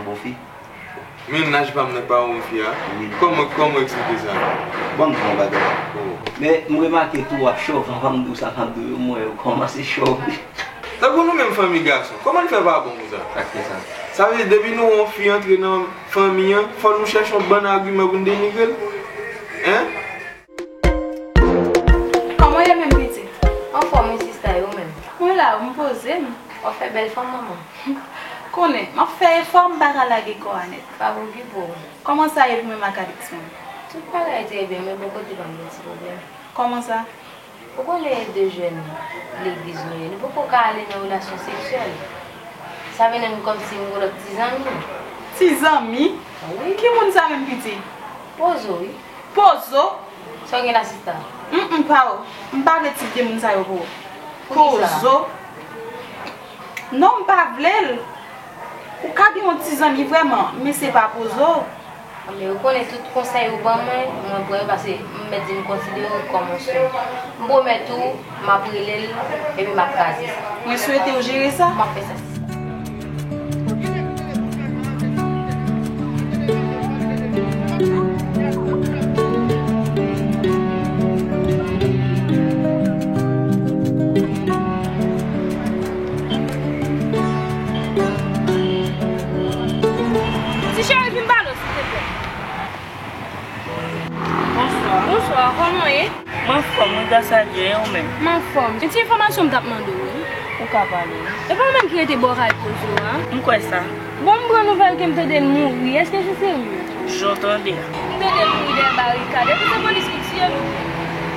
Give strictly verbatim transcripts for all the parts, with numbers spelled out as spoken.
Yon fi. Mennaj pa m nan pa yon fi a? Wi. Kòman, kòman eksplike sa? Ban m di yon bagay. Oh. Men m remake tou w ap cho, anvan m di w sa m ap di w yo, m wè yo kòmanse cho wi. Tankou nou menm fanmi gason, kòman n fè pa bon konsa? Sa k fè sa? Sa vle di depi nou wè yon fi antre nan fanmi an, fò nou chèche yon bann agiman pou n denigre l? Hein? Kòman w ye menm pitit? Anfòm wi sista, e ou menm? Mwen la, m poze m. W ap fè bèl fanm manman. Konnen, m ap fè efò, m pa ka lage kò a nèt. Pa okipe w. Kòman sa ye pou menm ak Alix menm? Tout bagay trè byen, men bò kote pa m gen ti pwoblèm. Kòman sa? Ou konnen de jèn legliz nou ye, nou poko ka ale nan relasyon seksyèl. Sa vin rann kòmsi m gen lòt ti zanmi. Ti zanmi? Wi. Ki moun sa menm piti? Pozo, wi. Pozo? Sa w gen la sista? Mm, mm, pa w. M pa vle tip de moun sa yo pou ou. Poukisa? Pozo? Non, m pa vle l. Ou ka gen yon ti zanmi vrèman, men se pa pozo. Men ou konnen tout konsèy ou ban mwen, mwen pran yo paske m mèt di m konsidere w kòm yon sè. M pwomèt ou, m ap rele l, epi m ap kraze sa. Mwen swete w jere sa. M ap fè sa. Ti cheri, vin pale w, silteplè. Bonswa. Bonswa, kòman w ye? M anfòm, wi, gras a Dye, e ou menm? M anfòm. Yon ti enfòmasyon m t ap mande w, wi. Ou ka pale, wi. E pa ou menm ki rete bò kay Pozo a? M kwè sa. Bon, m pran nouvèl ke m tande l mouri. Èske se serye? Jan w tande a. M tande l mouri dèyè barikad. Èske se polis ki tiye l oubyen?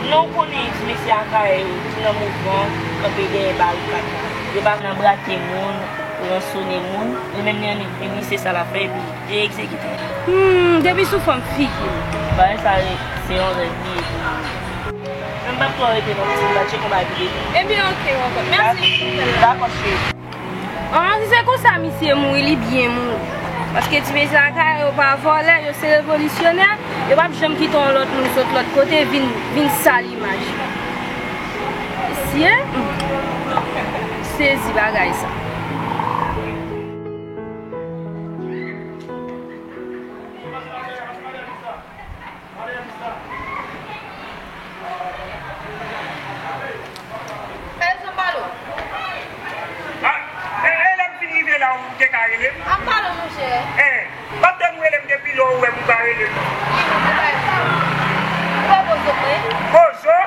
Non, ou konnen mesye Akayè yo ki nan mouvman kanpe dèyè barikad la. Yo pa nan brake moun, ransone moun. Li menm li annik vini, se sa l ap fè, epi li egzekite. Hmm, depi sou fòm figi l. Bagay sa se yon rèv li ye pou mwen. Men m p ap twò rete non, pitit, m pral tcheke yon bagay pou depi. Ebyen, oke, w ankò. Mèsi. Dakò, cheri. An, si se konsa misye mouri, li byen mouri. Paske ti mesye Akayè yo pa vòlè, yo se revolisyonè, yo p ap janm kite yon lòt moun sot lòt kote vin, vin sal imaj. Mesye, hmm. Sezi bagay sa. Pè Zanbalo. Ah, e, e, lè m fin rive la, ou te ka rele m? Ap pale, monchè. Eh, m ap tann ou rele m depi lè ou wè m ou pa rele m. Ki moun ki bay sa? Ou wè Pozo mwen? Pozo?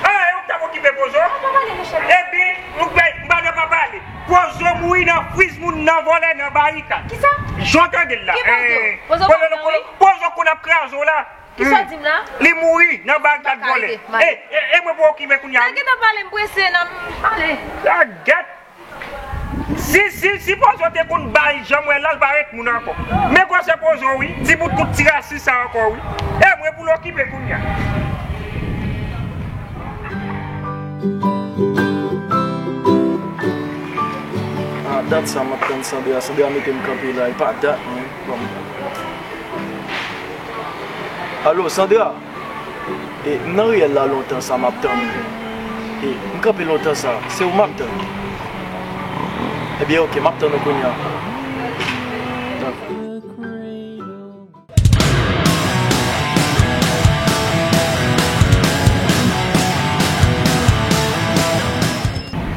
Ah, e ou k t ap okipe Pozo? Ap pale, monchè. Epi, ou kwè m pa nan pa pale? Pozo mouri nan friz moun, nan vòlè, nan barikad. Kisa? Jan w tande l la. Ki Pozo? Eh, Pozo pa nan, wi. Pozo konn ap kraze w la. Kisa w di m la? Li mouri nan barikad vòlè. E, e, e mwen pou okipe kounye a. Nan gentan pale, m prese nan pale. Lagèt. Si, si, si Pozo te konn bay, jan m wè l la, l pa ret moun ankò. Men gwosè Pozo wi, ti bout kout ti rasis sa ankò wi. E mwen pou l okipe kounye a. A dat sa m ap tann Sandra. Sandra mete m kanpe la, e pa dat non. Bon. Alo, Sandra? E, m nan riyèl la lontan sa m ap tann ou. E, m kanpe lontan sa, se ou m ap tann. Ebyen, oke, m ap tann ou kounye a.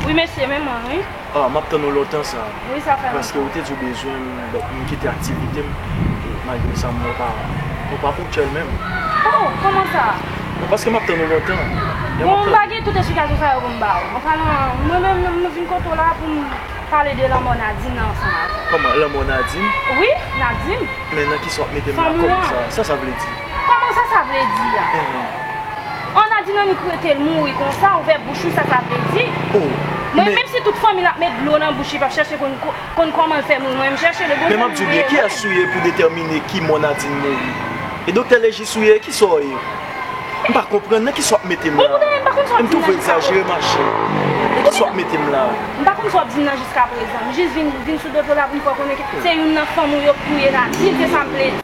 Wi, mesye, men mwen, wi. Ah, m ap tann ou lontan sa. Wi, sa fè lontan. Paske ou te di w bezwen m, donk m kite aktivite m. E malgre sa, m wè w pa, w pa ponktyèl menm. Oh, kòman sa? Non, paske m ap tann ou lontan. Bon, m pa gen tout esplikasyon sa yo pou m ba w. Anfen, non, mwen menm, m vin kote w la pou m pale de lanmò Nadine nan ansanm avè w. Kòman, lanmò Nadine? Wi, Nadine. Men nan kisa w ap mete m la kòmsa? Sa sa vle di? Kòman sa sa vle di a? An Nadine annik rete l mouri konsa, ouvè bouch ou, sa sa vle di? Oh, mwen, men menm si tout fanmi l ap met dlo nan bouch li, p ap chèche konn, konn kòman l fè mouri, mwen menm chèche l, bon. Men m ap di w byen, kiyès ou ye pou detèmine ki mò Nadine mouri? E doktè lejis ou ye, kisa w ye? M pa konprann nan kisa w ap mete m la. Bon, m pa konn sa w ap di m nan jiska. E m twouve w egzajere, machè. Nan kisa w ap mete m la? M pa konn sa w ap di m nan jiska prezan. M jis vin, vin sou do w la pou m fè w konnen ke se youn nan fanmi w yo k touye Nadine, se sa m vle di.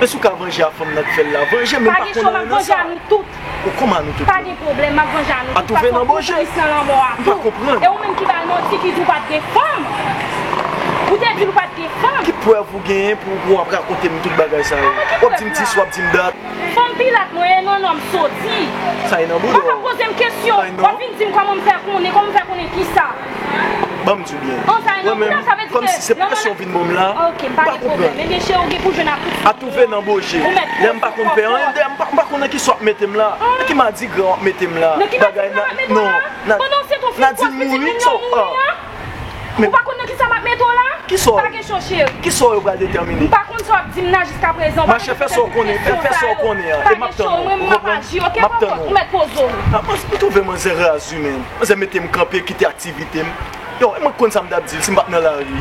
Si w ka vanje a fanm nan k fè l la, vanje, men m pa konn anyen nan sa. Pa gen cho, m ap vanje a nou tout. Ou kòman nou tout? Pa gen pwoblèm, m ap vanje a nou tout. Atouve nan bòje. Paske w pran polis nan lanmò a tou. M pa konprann. E ou menm ki ba l manti, ki di w pa t gen fanm. Ou te di l ou pa t gen fanm. Ki prèv ou genyen pou, pou w ap rakonte m tout bagay sa yo? W ap di m dis, w ap di m dat. Fanm pilat mwen ye, non, non, m soti. Sa e nan bouda w? Ou pa poze m kesyon. W ap vin di m kòman m fè konnen, kòman m fè konnen kisa? Ban m di w byen. Mwen menm, kòmsi se presyon w vin ban m la, m pa konprann. Ebyen, cheri, ou gen pou jwenn ak tout. Atouve nan bòje. Lè m pa konn fè anyen, dayè m pa, m pa konn nan kisa w ap mete m la. Nan ki madigra w ap mete m la? Bagay nan, non. Pandan w se ton fi, w ap piti moun nan mouri an. Ou pa konn nan kisa m ap mete w la? Kisa w, pa gen cho, cheri. Kisa w yo pral detèmine? M pa konn sa w ap di m nan jiskaprezan. Machè, fè sa w konnen, fè, fè sa w konnen an. E m ap tann ou, ou konprann? M ap tann ou. Ou mèt poze w. Ah, mwen, mwen twouve manzè raz wi, men. Manzè mete m kanpe, kite aktivite m. Yo, e mwen k konn sa m t ap di l si m pa t nan lari.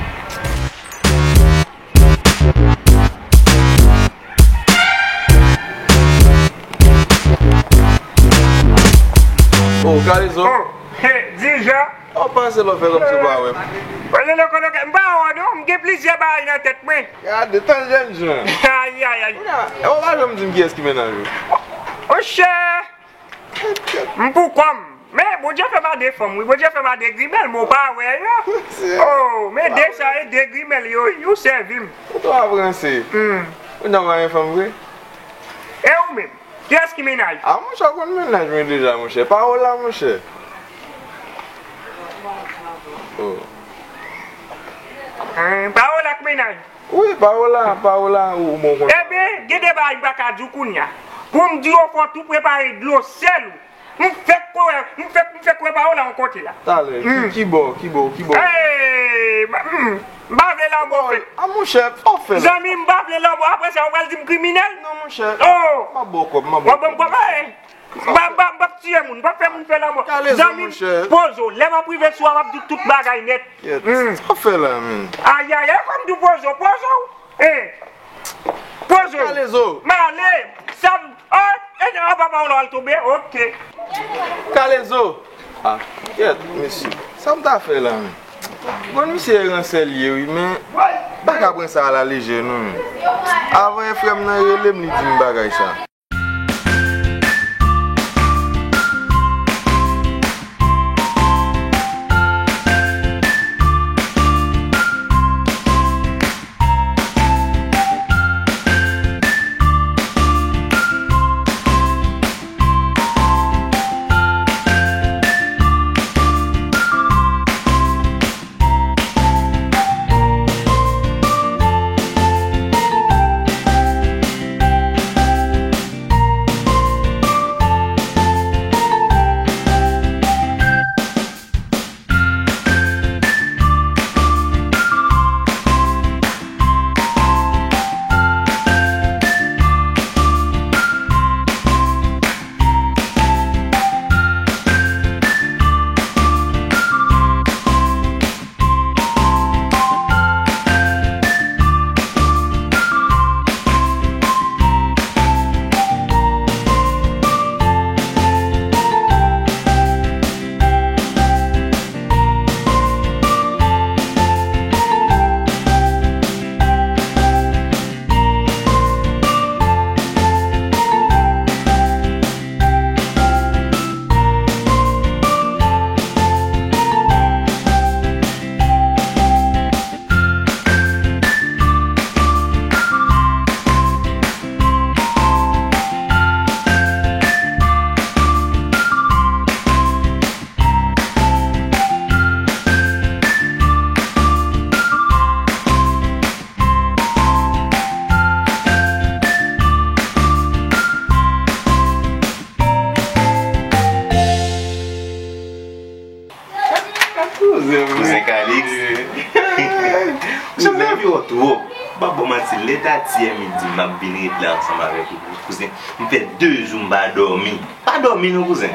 Oh, Kalezo. Oh, hey, Dija. Ou pase lò fè kòmsi w pa wè m. Mwen lè lè kòlokè, m pa wè w non, m gen plizyè bagay nan tèt mwen. Gade, tan jènjan. Ayayay. Ou pa janm di m kiyès ki mennaj ou. Monchè, m pou kò m. Men, Bondye fè m a de fanm, wi. Bondye fè m a de grimèl, men w pa wè yo. Oh, men de sa e de grimèl yo, yo sèvi m. Ou twò ap ranse. Hmm. Ou nan mari fanm vre? E ou menm? Kiyès ki mennaj? Ah, monchè, ou konn mennaj mwen deja, monchè. Paola, monchè. Oh. Hein, Paola k mennaj? Wi, Paola, Paola, ou, ou bon konn. Ebyen, gen de bagay m pa ka di w kounye a. Pou m di w fò w tou prepare dlo sèl ou. M fèk kwè, m fèk, m fèk kwè Paola yon kote la. Talè, ki, ki bò, ki bò, ki bò? Hey, m, m, m pa vle lanmò fèt. Ah, monchè, fò w fè la. Zanmi, m pa vle lanmò. Apre sa, ou pral di m kriminèl? Non, monchè. Oh! M ap ba w kòb, m ap ba w kòb. W ap ban m kòb, eh? M pa, m pa, m p ap tiye moun, m p ap fè moun fè lanmò. Zanmi m, poze w. Lè m ap rive sou a, m ap di w tout bagay nèt. Yèt. Sa w fè la, menm? Ayayay, kòm di w poze w, poze w. Eh. Poze w. Kalezo. M ale. Sa m, oh, e nan anba pa w la w al tonbe. Ok. Kalezo. Ah, yèt, mesye. Sa m ta fè la, menm? Bon, misye ransè l ye, wi, men m pa ka pran sa alalejè, non, menm. Avan e frè m nan rele m, li di m bagay sa. Kouzen, wi. Kouzen Calix. Kouzen. Janm anvi wè w twòp. M p ap ba w manti, lè Tati Hermine di m m ap vin ret la ansanm avèk ou, kouzen, m fè de jou m pa dòmi. Pa dòmi non, kouzen.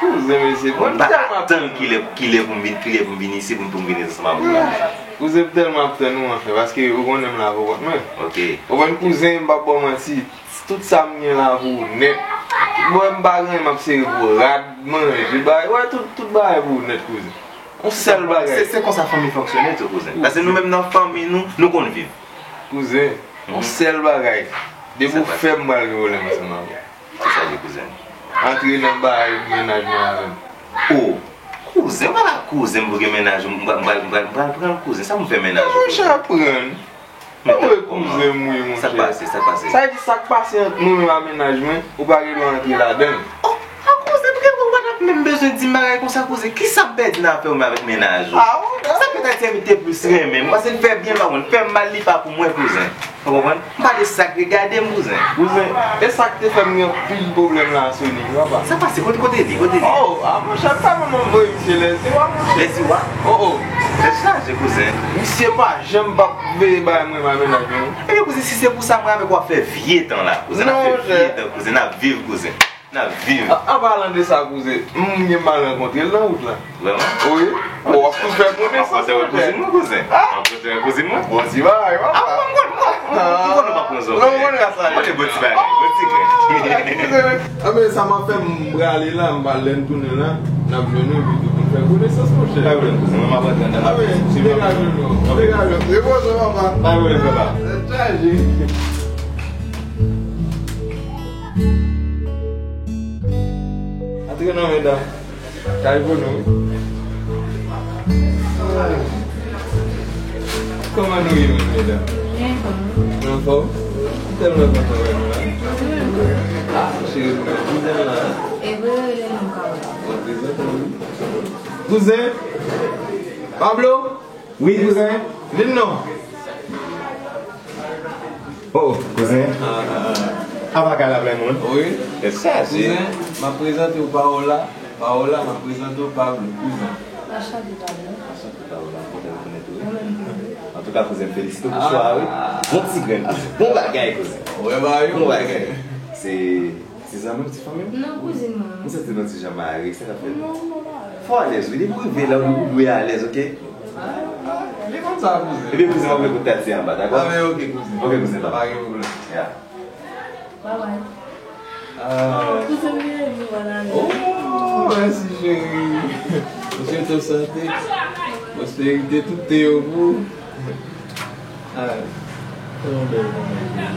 Kouzen, mesye, bon, m pa ka tann kilè, kilè pou m vin, kilè pou m vin isit pou m, pou m vin ret ansanm avè w la. Kouzen, m tèlman ap tann ou, anfen, paske ou konnen m la pou kont mwen. Ok. Ou konprann, kouzen, m p ap ba w manti. Tout sa m gen la pou ou nèt. Mwen, m pa gen anyen m ap sere pou rad, manje, bagay. Wè, tout, tout bagay pou ou nèt, kouzen. Yon sèl bagay. Se, se konsa fanmi fonksyone tou, kouzen. Paske nou menm nan fanmi nou, nou konn viv. Kouzen, yon sèl bagay. Depi w fè m, m pral gen pwoblèm ansanm avè w. Kisa l ye, kouzen? Antre nan bagay mennaj mwen avè m. O! Kouzen, m pa ka kouzen m pou gen mennaj, m pral, m pral, m pral, m pral pran l kouzen. Sa pou m fè mennaj ou, kouzen? Monchè, pran l. Ou wè kouzen m wi, monchè. Sa k pase, sa k pase? Sa vle di sa k pase ant mwen menm ak mennaj mwen, ou pa gen dwa antre ladan l. O, a kouzen, poukisa ou pa t ap menm bezwen di m bagay konsa, kouzen? Kisa m pèdi nan afè ou menm avèk mennaj ou? A, ou... Sa fèt Ayisyen te plis renmen m, paske l fè byen, pa konn, fè m mal, li pa pou mwen, kouzen. Ou konprann? M pa de sa k regade m, kouzen. Kouzen, e sa k te fè m gen anpil pwoblèm la, Sony, papa. Sa pase? Kote, kote li? Kote li? O, a, monchè, pa manman m voye misye Lèziwa, monchè. Lèziwa? O, o. Tèt chaje, kouzen. Misye pa janm p ap veye bay mwen, bay mennaj mwen. Ebyen, kouzen, si se pou sa, mwen avèk ou ap fè vye tan la, kouzen. N ap fè vye tan, kouzen. N ap viv, kouzen. N ap viv. A, an palan de sa, kouzen, m gen mal rankontre l nan wout la. Vrèman? Wi. Bon, w ap tou fè konesans, monchè. Kouzin mwen, kouzen. A? Kouzin mwen? Bon, ti bagay, papa. A, m konn, m konn, m konn, m konn ou pa pran zòrèy. Non, m konn ras la. M konn bon ti bagay, bon ti grenn. Anben, sa m ap fè, m prale la, m pa, lè n tounen la, n ap jwenn ou, epi tou pou n fè konesans, monchè. Pa gen pwoblèm, kouzen. Mwen, m ap rantre anndan, m ap suiv. Anben, degaje w non. Degaje w. Repoze w, papa. Pa gen pwoblèm, papa. Tèt chaje. Antre non, medam. Kay pou nou. Kòman nou ye, medam? Byen, kòman? Nou anfòm? M tèlman kontan wè nou la. A, cheri, nou gen kouzen la. E vre, rele nou ka wè. Bon, prezante nou. Kouzen! Pablo! Wi, kouzen. Vin non. O, o, kouzen. A, a, a. Apa ka la plen moun? Wi. Tèt chaje. Kouzen, m ap prezante w Paola. Paola, m ap prezante w Pablo, kouzen. Anchante, Pablo. Anchante, Paola. M kontan rekonèt ou, wi. Mwen menm tou. Antouka, kouzen, m felisite w pou chwa a, wi. Bon ti grenn, kouzen. Bon bagay, kouzen. Ou wè bagay yo, kouzen. Bon bagay. Se Ti zanmi w, ti fanmi w? Non, kouzin mwen. M santi nou ti jan mare, sa k ap fèt? Non, non, pa alèz. Fò w alèz, wi. Depi w rive la, ou dwe alèz, oke? Li konn sa, kouzin. Ebyen, kouzin, m ap vle pou tati anba, dakò? A, men oke, kouzin. Oke, kouzin, bye. Pa gen pwoblèm. Ya. Bye bye. A. Kouzin m gen yon wè nan men. O, mèsi, cheri. M swete w sante, pwosperite, tout te yo pou ou. Ay, se yon bèl moman.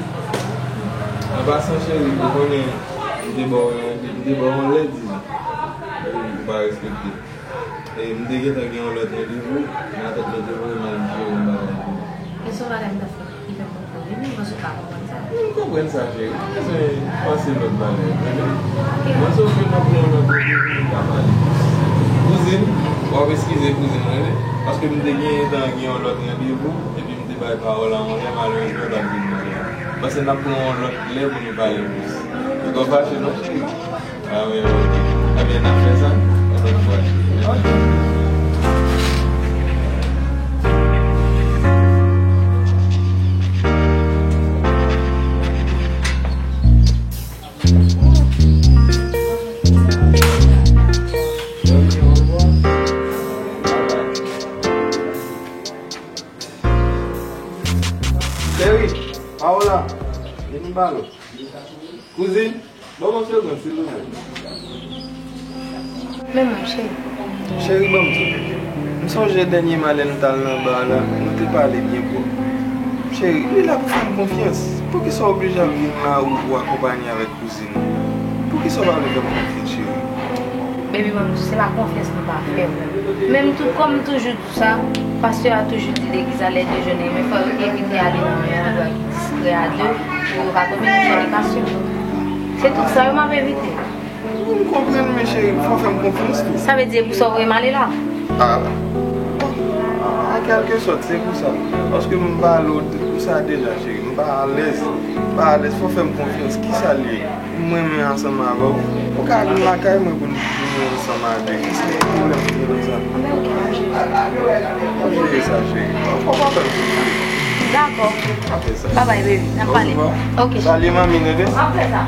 An pasan, cheri, ou konnen, m te ba w yon, m te ba w yon lè, di, ou pa respekte. E m te gentan gen yon lòt randevou, nan tèt mwen te voye m al jere yon bagay pou ou. E se yon bagay m ta fè ki fè m konprann li, men m panse w ka konprann sa. M konprann sa, cheri. M pa bezwen panse lòt bagay, tande? Mwen, se oke, n ap gen yon lòt randevou pou n ka pale. Kouzin, w ap eskize kouzin mwen, wi, paske m te gentan gen yon lòt randevou, epi m te bay pawòl a yon lè, malerezman, l pa t vin nan lè a. M panse n ap pran yon lòt lè pou nou pale plis. Ou pa fache non, cheri? A wi, wi. Ebyen, n ap fè sa yon lòt fwa, cheri. Ok. Cheri, Paola, vin m pale w. Kouzin, ban m yon segonn, silvouplè. Men mwen, cheri. Cheri, ban m di w. M sonje dènyèman lè n t al nan ba la, nou te pale byen pwòp. Cheri, li la pou fè m konfyans. Poukisa w oblije ap vin la ou pou akonpanye avèk kouzin ou? Poukisa w pa vle fè m konfyans, cheri? Baby, ban m di w, se pa konfyans nou pa fè w. Menm tou, kòm m toujou di w sa, pastè a toujou di legliz la, lè de jèn renmen fè yo evite ale nan yon andwa ki diskrè a de, pou yo pa tonbe nan fònikasyon. Se tout sa yo m ap evite. Wi, m konprann, men cheri, fò w fè m konfyans tou. Sa vle di e pou sa w voye m ale la? A, a, a kèlkesòt, se pou sa. Paske m pale w pou sa deja, cheri. M pa alèz. M pa alèz, fò w fè m konfyans. Kisa l ye? M renmen ansanm avè w. Ou ka vin lakay mwen pou n, pou nou ansanm a de. Kisa ki pwoblèm ki gen nan sa? Anben, oke, ma cheri. Anben, oke. Ou jere sa, cheri. Fò w pa fè m soufri. Dakò. Apre sa. Bye bye, baby. N ap pale. Oswa. Ok. Salye manmi, tande? M ap fè sa.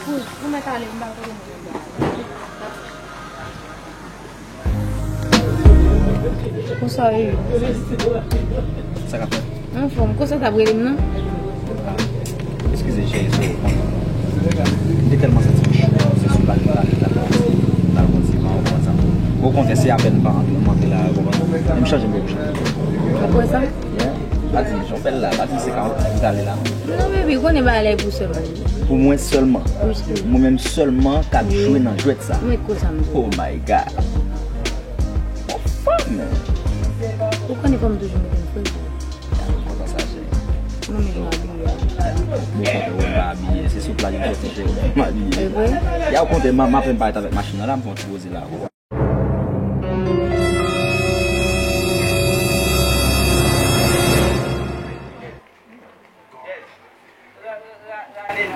Ou, ou mèt ale, m pa konnen. Konsa e. Sa k ap fèt? Anfòm, konsa w t ap rele m nan? Eskize, cheri, se ou. M te tèlman santi m cho, se sou pale, pale, pale. Konnen se apèn m pa antre, m antre la, ou konprann? Men m chanje m pou chanje. Ou kwè sa? Yeah. Pa di m, jan w bèl la, pa di m se ka ou prale la. Non, baby, ou konnen bagay la e pou sèlman. Pou mwen sèlman. Wi, cheri. Mwen menm sèlman k ap jwe nan jwèt sa. Mwen kwè sa m di. Oh my God. Ou fanm. Ou konnen fò m toujou mete m frè. Kontan sa, cheri. Mwen menm m abiye. Bon, kote ou pa abiye, se sou plaj m soti, cheri, m abiye. E vre? Ya, ou konte, m, m apèn parèt avèk machin nan la, m fè yon ti poze la.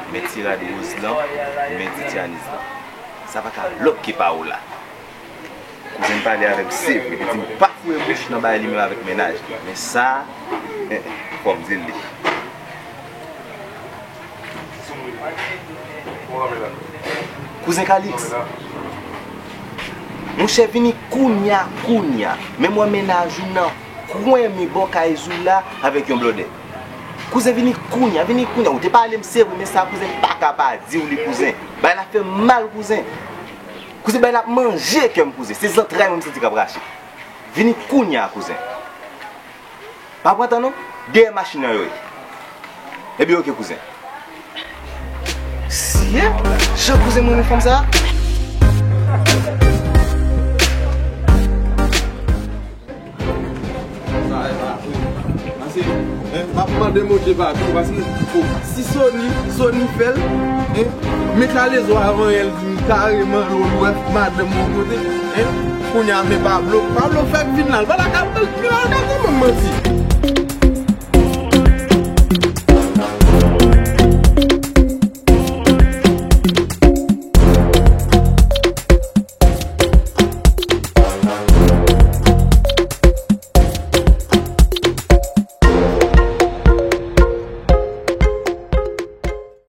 Men ti rad woz lan, men ti tyanis lan. Sa pa ka lòt ke Paola. Kouzen m pale avè m, se vre. Li di m pa foure bouch nan bagay li menm avèk mennaj li. Men sa, eh, eh, fò m di l li. Kouzen Calix, monchè, vini kounya, kounya. Men mwen mennaj ou nan kwen mi bò kay Zoula avèk yon blòdè. Kouzen, vini kounya, vini kounya. Ou te pale m, se vre, men sa kouzen m pa ka pa di w li, kouzen. Bagay la fè m mal, kouzen. Kouzen, bagay la ap manje kè m, kouzen. Se zantray mwen m santi k ap rache. Vini kounya, kouzen. Pa pran tan non. Dèyè machin nan yo ye. Ebyen, oke, kouzen. Sye, jan kouzen m renmen fanm sa. Sa e pa vre. Paske, eh, m ap mande Bondye padon, paske, oh, si Sony, Sony fè l, eh, men Kalezo avan yè l di m kareman, l wè madanm yon kote, eh, kounye a men Pablo, Pablo fèk vin la, l pa ta ka pran l pi la, l ka kòmann manti.